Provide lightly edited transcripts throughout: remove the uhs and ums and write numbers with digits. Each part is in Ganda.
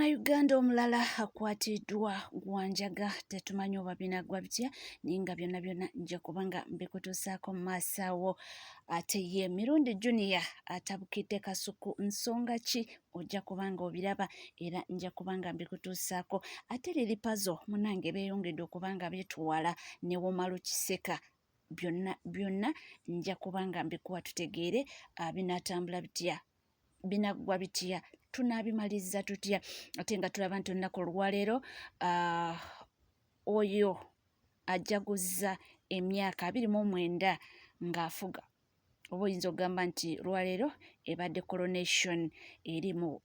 Munnayuganda omulala akwatiddwa gwanjaga, tetumanyi oba binaggwa bitya, naye nga byonna byonna nja kuba nga mbikutuusaako mu maaso awo. Ate ye Mirundi Junior atabukidde Kasuku, nsonga ki? Ojja kuba nga obiraba era nja kuba nga mbikutuusaako. Ate Lili Pazo munnange beeyongedde okuba nga beetwala ne Womalu Kiseka. Byonna byonna nja kuba nga mbikuwa tutegeere binaatambula bitya, binaggwa bitya, tunaabimaliza tutya, ate nga tulaba nti olunaku olwaleero oyo ajaguzza emyaka 29 ng'afuga, oba oyinza okugamba nti lwaleero ebadde coronation eri mu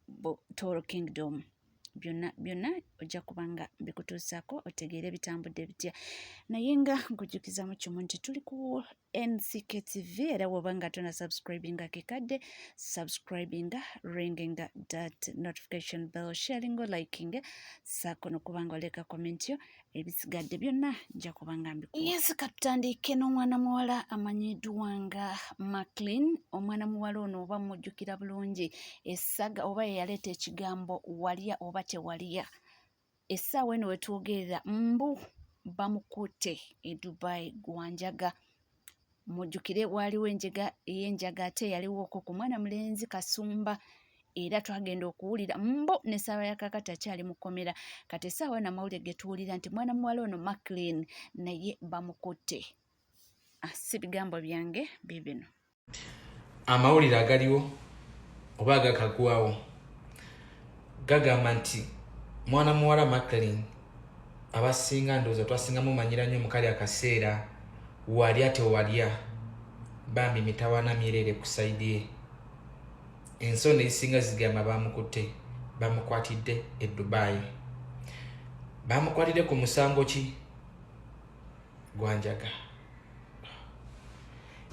Toro Kingdom. Byonna byonna ojja kuba nga mbikutuusaako otegeere bitambudde bitya, naye nga nkujjukizamu kimu nti tuli ku NCK TV, era woba nga tona subscribinga kekadde subscribinga, ringinga that notification bell, sharing, liking, saako nokuba nga oleka comment yo. Ebisigadde byonna nja kuba nga mbikuwa. Yes, katutandike n'omwana muwala amanyiddwa nga Maclean. Omwana muwala ono oba mujjukira bulungi essaga oba yeyaleeta ekigambo "walya oba tewalya". Essaawa eno wetwogerera mbu bamukutte e Dubai gwanjaga. Mujjukire waaliwo enjega ey'enjaga, ate yaliwooko ku mwana mulenzi Kasumba, era twagenda okuwulira mbu n'essaawa ya kakati akyali mu kkomera. Kati essaawa eno amawulire ge tuwulira nti mwana muwala ono Maclean naye bamukutte. Si bigambo byange bibino. Amawulire agaliwo oba agakagwawo gagamba nti mwana muwala Maclin, abasinga ndowooza twasinga mumanyira nnyo mukali akaseera "Walya Tewalya". Bambi, mitawaana myerere ku side ye. Ensonda ezisinga zigamba bamukutte, bamukwatidde e Dubai. Bamukwatidde ku musango ki? Gwanjaga.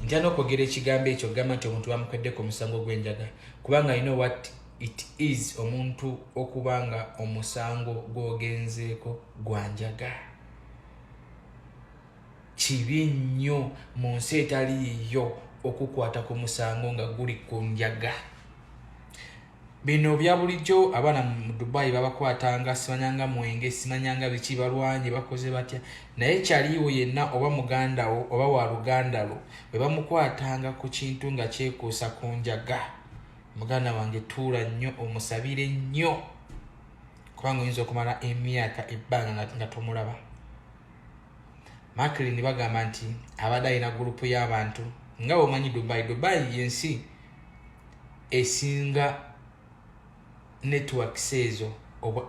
Ntya n'okwogera ekigambo ekyo, gamba nti omuntu bamukwedde ku musango gw'enjaga, kubanga you know what it is omuntu okuba nga omusango gw'ogenzeeko gwanjaga. Kibi nnyo mu nsi etaliiyo okukwata ku musango nga guli ku njaga. Bino bya bulijjo, abaana mu Dubai babakwatanga simanyanga mwenge, simanyanga biki, balwanye, bakoze batya, naye kyaliiwo yenna oba muganda wo oba wa luganda lwo bwe bamukwatanga ku kintu nga kyekuusa ku njaga, muganda wange, tuula nnyo omusabire nnyo, kubanga oyinza okumala emyaka ebbanga nga tomulaba. Maclin bagamba nti abadde alina group y'abantu. Nga bweomanyi Dubai, Dubai yensi esinga networks ezo,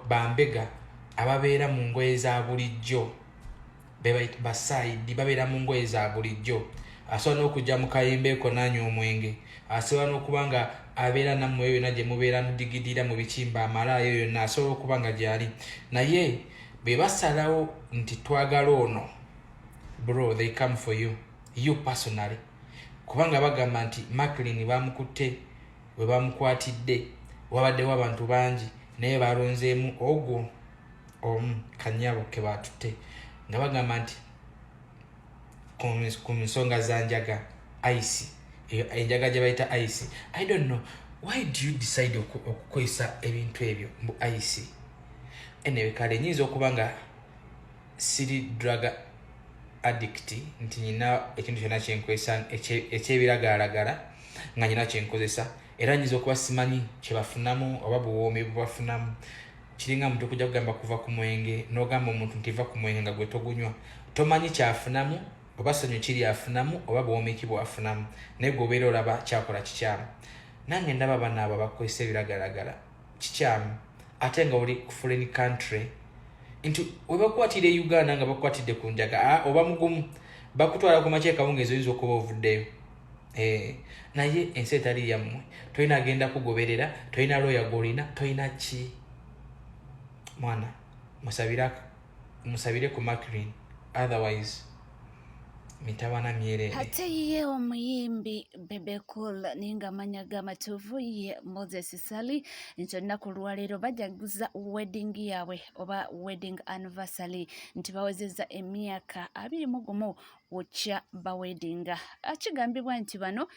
bambega ababeera mu ngoye za bulijjo, basaidi babeera mu ngoye za bulijjo. Asobola n'okujja mu kayimbeeko nanywa omwenge, asobola n'okuba nga abeera nammwe yonna gye mubeera mudigidira mu bikimba amalaayo yonna, asobola okuba nga gyali. Naye bwe basalawo nti twagala ono, bro, they come for you, you personally, kubanga bagamba nti Maclin bamukutte, we bamukwatidde wabaddewo abantu bangi, naye balonzeemu ogwo omu kanyabo ke batutte, nga bagamba nti ku nsonga za njaga, ice, enjaga gye bayita ice. I don't know why do you decide okukozesa ebintu ebyo mbu ice. Anyway, kale nyinza okuba nga siri drug addict, nti nyina ekintu kyonna kyenkozesa ekyebiragalalagala, nga nyina kyenkozesa, era nyinza okuba simanyi kyebafunamu oba buwoomi bwebafunamu. Kiringa muntu okujja kugamba kuva ku mwenge, n'ogamba omuntu nti va ku mwenge nga gwe togunywa, tomanyi kyafunamu oba sanyu kiri afunamu oba buwoomi ki bwafunamu, naye gwe obeera olaba kyakola kikyamu. Nange ndaba bana abo abakozesa ebiragalagala kikyamu, ate nga oli ku foreign country, nti webakwatira e Uganda nga bakwatidde ku njaga, oba mugumu, bakutwala ku makya ekawungeezi, oyinza okuba ovuddeyo. Naye ensi etali yammwe, tolina agenda kugoberera, tolina looya gwolina, tolina ki. Mwana musabire ku Macrin, otherwise mitawana myerere. Ate ye omuyimbi Bebe Cool, naye nga amanya g'amatuufu ye Moses Sali, nti olunaku olwaleero bajaguza wedding yaabwe oba wedding anniversary, nti bawezezza emyaka 21 wokya bawedinga. Kigambibwa nti bano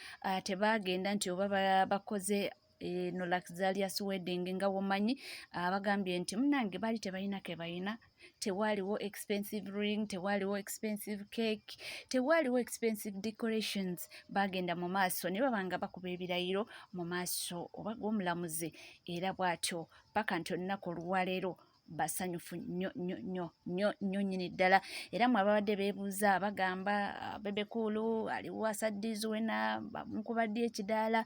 tebaagenda nti oba bakoze. Eno luxurious wedding nga womanyi, abagambye nti munange baali tebalina ke balina. Tewaaliwo expensive ring, tewaaliwo expensive cake, tewaaliwo expensive decorations. Bagenda mu maaso ne baba nga bakuba ebirayiro mu maaso oba g'omulamuzi, era bw'atyo paka nti olunaku olwaleero basanyufu nnyo nnyo nnyo nnyo nnyo nnyini ddala. Era mwe ababadde beebuuza bagamba, "Bebe Cool aliwo asadde Zuena, bamukuba ddi ekidaala?"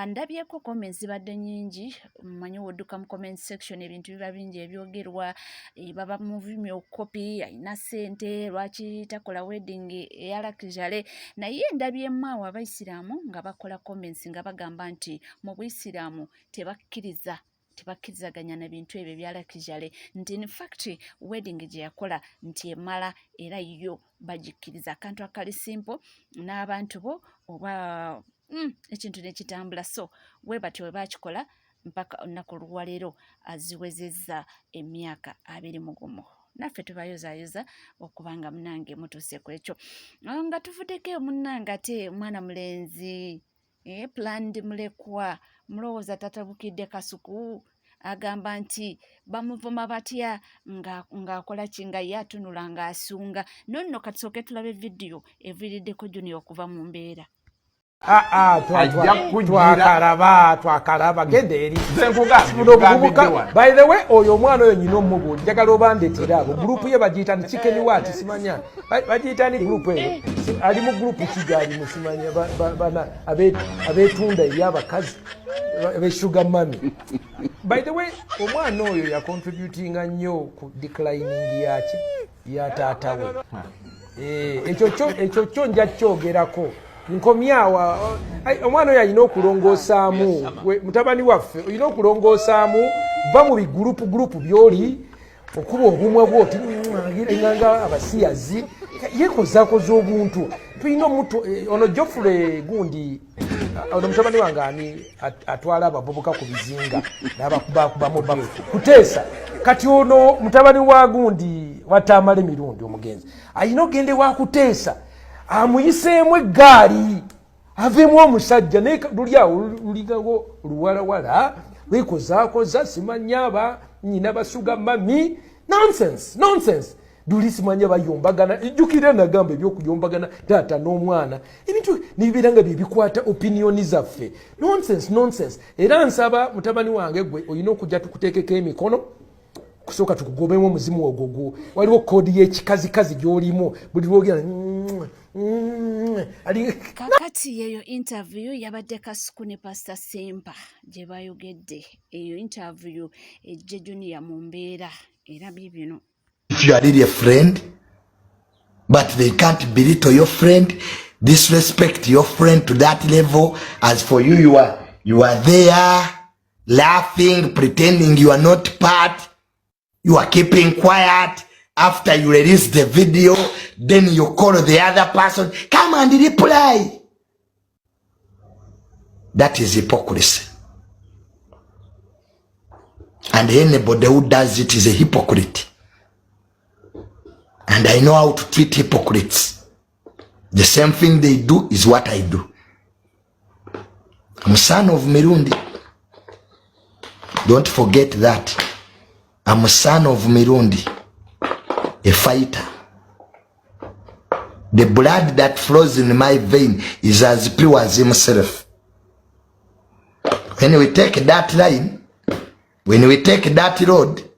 Ndabyeko comments zibadde nnyingi. Mmanyi wodduka mu comment section ebintu biba bingi ebyogerwa. Baba muvumye okopi, alina ssente, lwaki takola wedding eya luxury? Naye ndabyemu awo Abaisiraamu nga bakola comments nga bagamba nti mu Buyisiraamu tebakkiriza, tebakkirizaganya na bintu ebyo ebya luxury, nti in fact wedding gye yakola nti emala, era yo bagikkiriza akantu akali simple n'abantu bo oba ekintu nekitambula. So we batyo we bakikola mpaka olunaku olwaleero aziwezezza emyaka 21. Naffe tubayozaayoza okubanga munange mutuuse ku ekyo. Nga tuvuddeko, munnange, ate mwana mulenzi Planned Mulekwa, mulowooza tatabukidde Kasuku? Agamba nti bamuvuma batya ng'akola ki, nga ye atunula ng'asunga. Nonno katusooke tulabe vidiyo eviiriddeko Junior okuva mu mbeera. Twakalaba, twakalaba, genda eri. By the way, oyo omwana oyo nyina omubu njagala obandetera abo group ye bagiyita ni chicken what, simanya bagiyita ni group eyo. Ali mu group kigyalimu, simanya bana abetunda eri abakazi abe sugar mummy. By the way, omwana oyo yacontributinga nnyo ku declining yaki ya taata we. Ekyo kyo nja kyogerako nkomyawa. Omwana oyo alina okulongoosaamu. Mutabani waffe, olina okulongoosaamu, va mu bigurupu gurupu byoli okuba obumwe bwoti nga abasiyazi yekozakoza obuntu. Tulina omuntu ono Jofule gundi, ono mutabani wange ani atwala abavubuka ku bizinga nabakubakubamu kuteesa. Kati ono mutabani wa gundi watamala emirundi omugenzi alina ogende wakuteesa amuyiseemu eggaali aveemu omusajja, naye luli awo lulingawo luwalawala lwekozaakoza, simanya ba nyina ba sugar mummy. Nonsense, nonsense. Luli simanya bayombagana, ejjukira nagamba ebyokuyombagana taata n'omwana, ebintu nibibeera nga byebikwata opinion zaffe. Nonsense, nonsense. Era nsaba mutabani wange gwe olina okujja tukuteekeko emikono kusooka tukugobemu omuzimu ogwo gwo. Waliwo code y'ekikazikazi gy'olimu buli lwogera. Kakati yeyo interview yabadde Kasuku ne Pastor Sempa gye bayogedde. Eyo interview ejje Junior mu mbeera, era bibino. If you are really a friend, but they can't belittle your friend, disrespect your friend to that level. As for you, you are there laughing, pretending you are not part. You are keeping quiet. After you release the video, then you call the other person, "Come and reply." That is hypocrisy. And anybody who does it is a hypocrite. And I know how to treat hypocrites. The same thing they do is what I do. I'm son of Mirundi. Don't forget that. I'm a son of Mirundi, a fighter. The blood that flows in my vein is as pure as himself. When we take that line, when we take that road,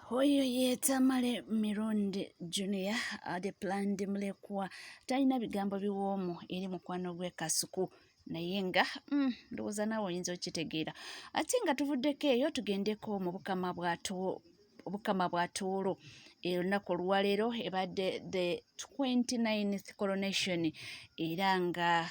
Oyo ye Tamale Mirundi Junior, the Planned Mulekwa. Talina bigambo biwoomu eri mukwano gwe Kasuku, naye nga ndowooza naawe oyinza okitegeera. Ate nga tuvuddeko eyo, tugendeko mu bukama bwa Tooro. Olunaku olwaleero ebadde the 29th coronation, era nga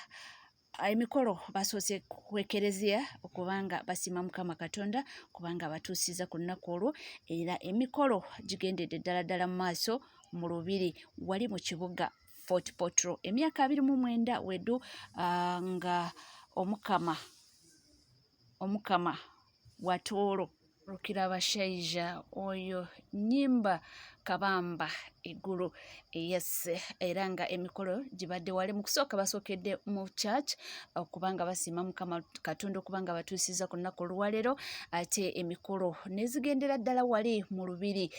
emikolo basoose ku ekereziya okubanga basiima Mukama Katonda kubanga batuusiza ku lunaku olwo, era emikolo gigendedde ddala ddala mu maaso mu lubiri wali mu kibuga Fort Portal. Emyaka 29 wedu nga omukama wa Tooro. Rukirabashaija oyo Nyimba Kabamba Iguru yes era nga emikolo gibadde wali mu kusooka basookedde mu church okubanga basiima Mukama Katonda okubanga batuusiza ku lunaku olwaleero ate emikolo nezigendera ddala wali mu lubiri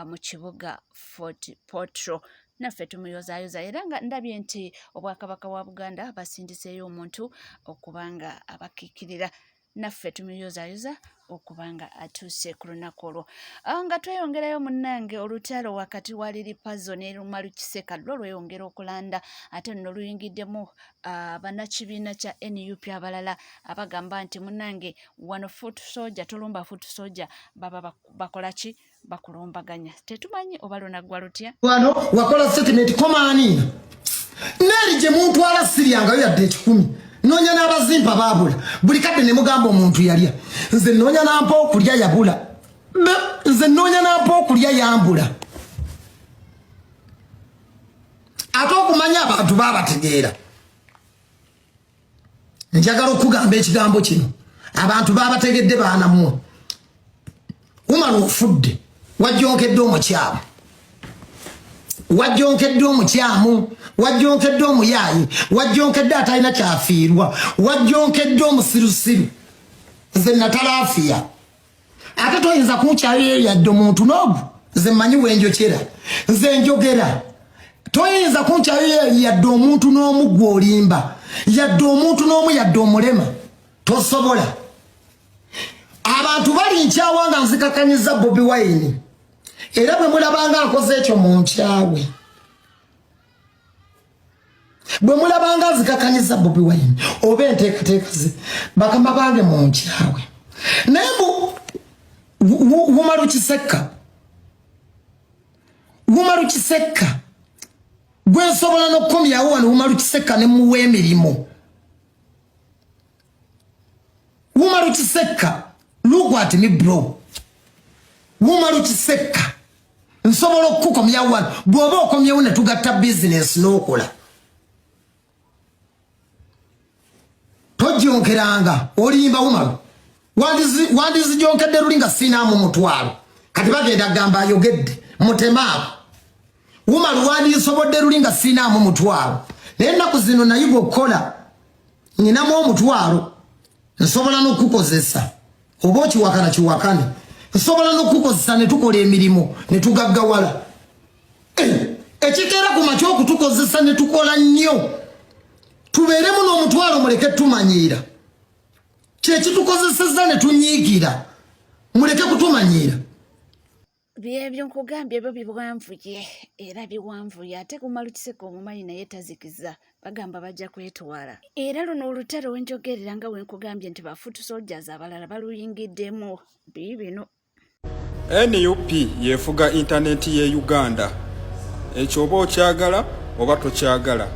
mu kibuga Fort Portal naffe tumuyozaayoza era nga ndabye nti obwakabaka bwa Buganda basindiseeyo omuntu okubanga abakiikirira naffe tumuyozaayoza okuba nga atuuse ku lunaku olwo. Nga tweyongerayo munnange, olutalo wakati wa Lili Pazo ne Lumalu Kiseka lwo lweyongera okulanda, ate nno luyingiddemu bannakibiina kya NUP abalala abagamba nti munnange wano foot soldier tolumba foot soldier, baba bakola ki? Bakulumbaganya. Tetumanyi oba lunaggwa lutya. Wano wakola statement komaani neeri gye muntwala siryangayo yadde ekikumi, noonya n'abazimpa baabula buli kadde ne mugamba omuntu yalya, nze noonya nampa okulya yabula, nze noonya nampa okulya yambula. Ate okumanya abantu babategeera, njagala okugamba ekigambo kino, abantu babategedde baanammwe. Umar ofudde, wajjonkedde omukyamu, wajjonkedde omukyamu, wajjonkedde omuyaayi, wajjonkedde atalina kyafiirwa, wajjonkedde omusirusiru. Nze natalaafiya, ate toyinza kunkyayo yadde omuntu n'ogu. Nze mmanyi wenjokera, nze njogera. Toyinza kunkyayo yadde omuntu n'omu, gwe olimba yadde omuntu n'omu, yadde omulema tosobola. Abantu bali nkyawa nga nzikakanyiza Bobi Wine, era bwe mulabanga nkoze ekyo mu nkyawe, bwe mulabanga nzikakanyiza Bobi Wine oba enteekateeka ze, bakama bange mu nkyawe. Naye Wumalu Kisekka, Wumalu Kisekka gwe nsobola n'okukomyawo wano. Wumalu Kisekka ne muwa emirimu. Wumalu Kisekka, look at me bro. Wumalu Kisekka, nsobola okukukomyawo wano bw'oba okomyewo ne tugatta bizinesi n'okola. Tojonkeranga, olimba Wumalu. Wandizijonkedde luli nga siinaamu mutwalo, kati bagenda gamba ayogedde mutemaabo. Wumalu, wandinsobodde luli nga siinaamu mutwalo, naye ennaku zino nayiga okukola, nyinamu omutwalo, nsobola n'okukozesa. Oba okiwakana kiwakane, nsobola n'okukozesa ne tukola emirimu ne tugaggawala. Ekikeera ku makya okutukozesa ne tukola nnyo tubeeremu n'omutwalo, muleke tumanyiira. Kyekitukozesezza ne tunyiigira, muleke kutumanyiira. Byebyo nkugambye, ebyo biwanvuye era biwanvuye. Ate Kumalu Kiseka omumanyi, naye tazikiza, bagamba bajja kwetwala. Era luno olutalo wenjogerera nga wenkugambye nti ba foot soldiers abalala baluyingiddemu, biibino. NUP yefuga intaneti ye Uganda. Ekyo oba okyagala oba tokyagala,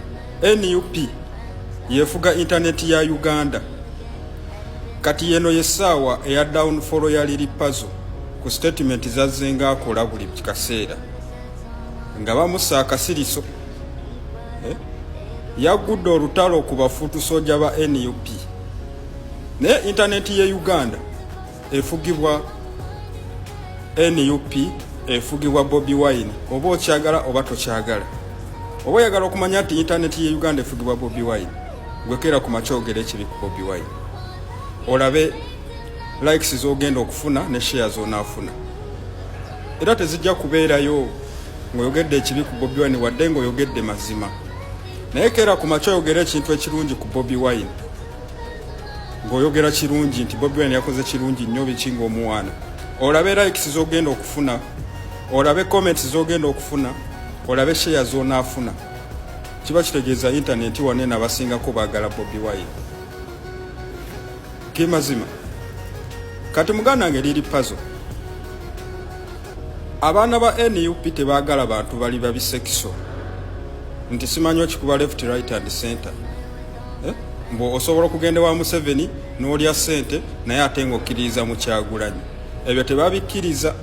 NUP yefuga intaneti ya Uganda. Kati yeno yessaawa eya downfall ya Lili Pazo ku statement zazzenga akola buli kaseera nga bamussa akasiriso, eh? Yaggudde olutalo ku ba foot soldier ba NUP, naye intaneti ye Uganda efugibwa NUP, efugibwa Bobi Wine, oba okyagala oba tokyagala. Oba oyagala okumanya nti intaneti ye Uganda efugibwa Bobi Wine, gwekeera ku makyogera ekibi ku Bobi Wine, olabe likes z'ogenda okufuna ne share z'onaafuna. Era tezijja kubeerayo ng'oyogedde ekibi ku Bobi Wine, wadde ng'oyogedde mazima. Naye keera ku makya oyogera ekintu ekirungi ku Bobi Wine, ng'oyogera kirungi nti Bobi Wine yakoze kirungi nnyo biki, ng'omuwaana, olabe likes z'ogenda okufuna, olabe comments z'ogenda okufuna, olabe share z'onaafuna. Kiba kitegeeza intaneti wanene abasingako baagala Bobi Wine. Ge mazima. Kati muganda wange Lili Pazo, abaana ba NUP tebaagala bantu bali babisekiso nti simanyi okikuba left, right and center, eh? Mbu osobola okugenda wa Museveni n'olya ssente, naye ate ng'okkiririza mu Kyagulanyi. Ebyo tebabikkiriza,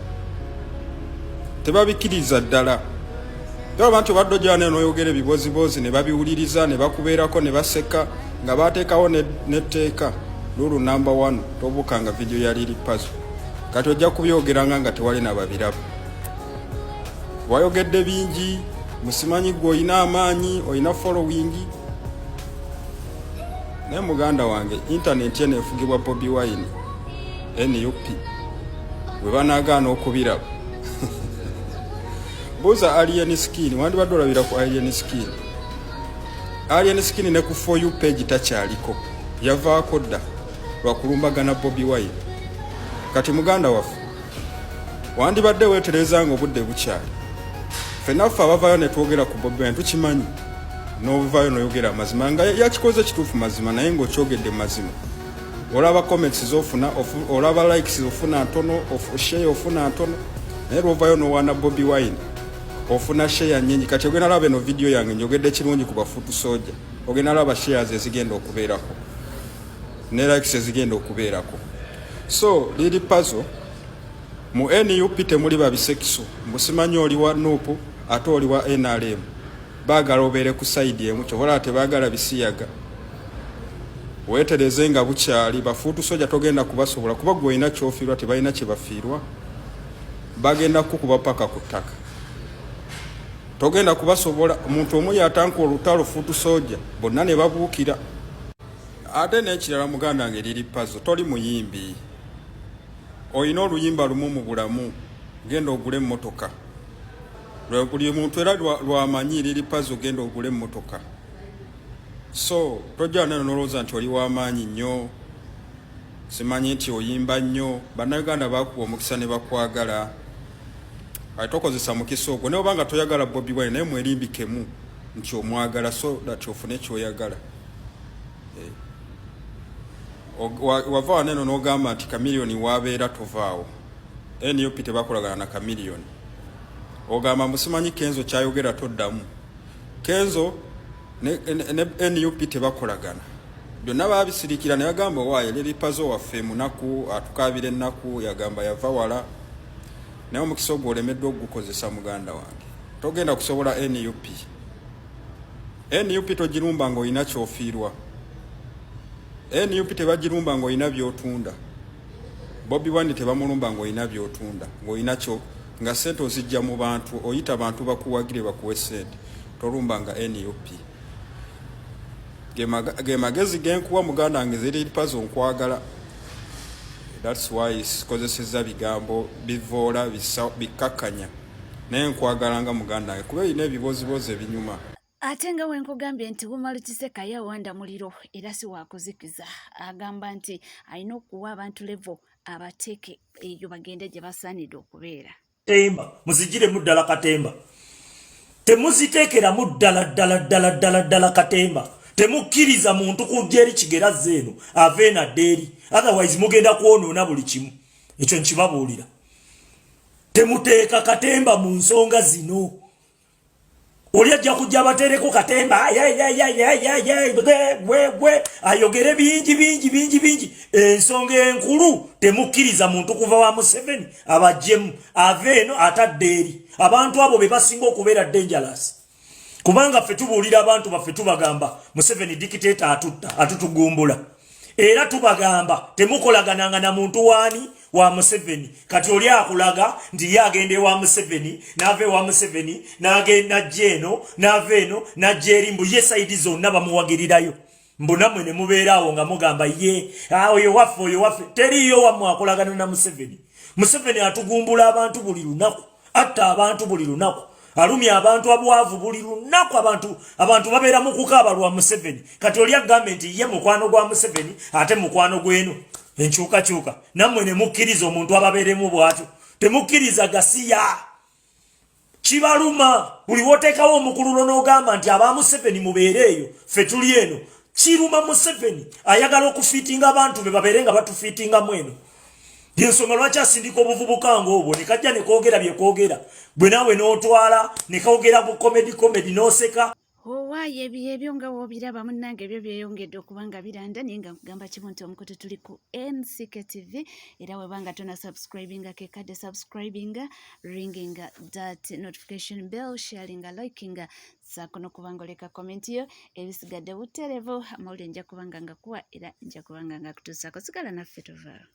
tebabikkiriza ddala. Tolaba nti obadde ojja n'oyogera ebibozibozi ne babiwuliriza ne bakubeerako ne baseka nga bateekawo netteeka. Rule number one, tobuukanga vidiyo ya Lili Pazo. Kati ojja kubyogeranga nga tewali nababiraba. Wayogedde bingi, musimanyi gwe olina amaanyi, olina following. Naye muganda wange, intaneti eno efugibwa Bobi Wine, NUP bwe banaagaana okubiraba. Buuza Alien Skin, wandibadde olabira ku Alien Skin. Alien Skin ne ku For You page takyaliko, yavaako dda lwakulumbagana Bobi Wine. Kati muganda waffe, wandibadde weetereza nga obudde bukyali. Ffenna ffe abavaayo ne twogera ku Bobi Wine tukimanyi, n'ovaayo n'oyogera amazima nga yakikoze kituufu mazima, naye ng'okyogedde mazima. Olaba comments zofuna, olaba likes ofuna ntono, share ofuna ntono, naye lwovaayo n'owaana Bobi Wine ofuna share nnyingi. Kati ogenda laba eno vidiyo yange njogedde kirungi ku bafuutu soja, ogenda laba shares ezigenda okubeerako ne likes ezigenda okubeerako. So Lil Pazo, mu NUP temuli babisekiso, mbusimanyi oli wa NUP ate oli wa NRM. Baagala obeere ku side emu, kyobola tebaagala bisiyaga. Weetereze nga bukyali. Bafuutu soja togenda kubasobola, kuba gwe olina kyofiirwa, tebalina kye bafiirwa. Bagenda kukuba paka ku ttaka, togenda kubasobola. Omuntu omu yatanka olutalo, fuutu soja bonna ne babuukira. Ate n'ekirala, muganda wange Lil Pazo, toli muyimbi, olina oluyimba lumu mu bulamu, genda ogule emmotoka. Buli muntu era lwamanyi Lil Pazo, genda ogule emmotoka. So tojja neno nolowooza nti oli w'amaanyi nnyo, simanyi nti oyimba nnyo. Bannayuganda bakuwa omukisa ne bakwagala, kati tokozesa mukisa ogwo. Naye obanga toyagala Bobi Wine, naye mwerimbikemu nti omwagala so that ofune kyoyagala. Eh. Wava waneno n'ogamba nti Chameleone wabeera tovaawo, NUP tebakolagana na Chameleone. Ogamba musimanyi Kenzo kyayogera toddamu. Kenzo ne NUP tebakolagana, byonna babisirikira ne bagamba owaaye Lil Pazo waffe munaku, atukabira ennaku, yagamba yava wala. Naye omukisa ogwo olemeddwa okugukozesa. Muganda wange, togenda kusobola NUP. NUP togirumba ng'olina kyofiirwa. NUP tebagirumba ng'olina byotunda. Bobi Wine tebamulumba ng'olina byotunda, ng'olina kyo, nga sente ozijja mu bantu, oyita bantu bakuwagire bakuwe sente. Tolumba nga NUP. Ge magezi genkuwa, muganda wange Lil Pazo, nkwagala. That's why sikozesezza bigambo bivoola bikkakkanya, naye nkwagala nga muganda wange, kuba erina ebibozibozi ebinyuma. Ate nga wenkugambye nti Umar Kiseka yawanda muliro era si wakuzikiza, agamba nti alina okuwa abantu level, abateeke eyo bagende gye basaanidde okubeera. Katemba muzigiremu ddala, katemba temuziteekeramu ddala ddala ddala ddala ddala. Katemba temukkiriza muntu kujja eri kigerazza eno ava eno adda eri, otherwise mugenda kwonoona buli kimu. Ekyo nkibabuulira, temuteeka katemba mu nsonga zino. Oli ajja kujja abateereko katemba gwe ayogere bingi bingi bingi bingi. Ensonga enkulu, temukkiriza muntu kuva wa Museveni abajjemu ava eno atadde eri. Abantu abo be basinga okubeera dangerous, kubanga ffe tubuulira abantu baffe, tubagamba Museveni dictator, atutta, atutugumbula, era tubagamba temukolagananga na muntu waani wa Museveni. Kati oli akulaga nti ye agenda ewa Museveni, n'ava ewa Museveni n'agenda najja eno, n'ava eno najja eri, mbu ye side zonna bamuwagirirayo. Mbu nammwe ne mubeera awo nga mugamba ye, "Ah, oyo waffe, oyo waffe." Teriiyo wammwe akolagana na Museveni. Museveni atugumbula abantu buli lunaku, atta abantu buli lunaku, alumya abantu abwavu buli lunaku. Abantu babeera mu kukaaba lwa Museveni. Kati oli agambe nti ye mukwano gwa Museveni, ate mukwano gweno enkyukakyuka, nammwe ne mukkiriza omuntu ababeeremu bw'atyo. Temukkiriza gasiya, kibaluma. Buli woteekawo omukululo n'ogamba nti aba Museveni mubeere eyo, ffe tuli eno, kiruma Museveni. Ayagala okufiitinga abantu be babeere nga batufiitingamu eno. Yensonga lwaki asindika obuvubuka ngaobwo ne kajja ne koogera bye koogera, gwe naawe n'otwala ne koogera bu comedy comedy n'oseka. Owaayo ebyo ebyo nga woobiraba, munnange, ebyo byeyongedde okuba nga biranda. Naye nga nkugamba kimu nti omukutu tuli ku NCK TV, era webanga tona subscribinga, kekadde subscribinga, ringinga that notification bell, sharinga, likinga, saako n'okuba nga oleka comment yo. Ebisigadde buterevu, amawulire nja kubanga nga kuwa era nja kubanga nga kutuusaako. Sigala naffe, tovaawo.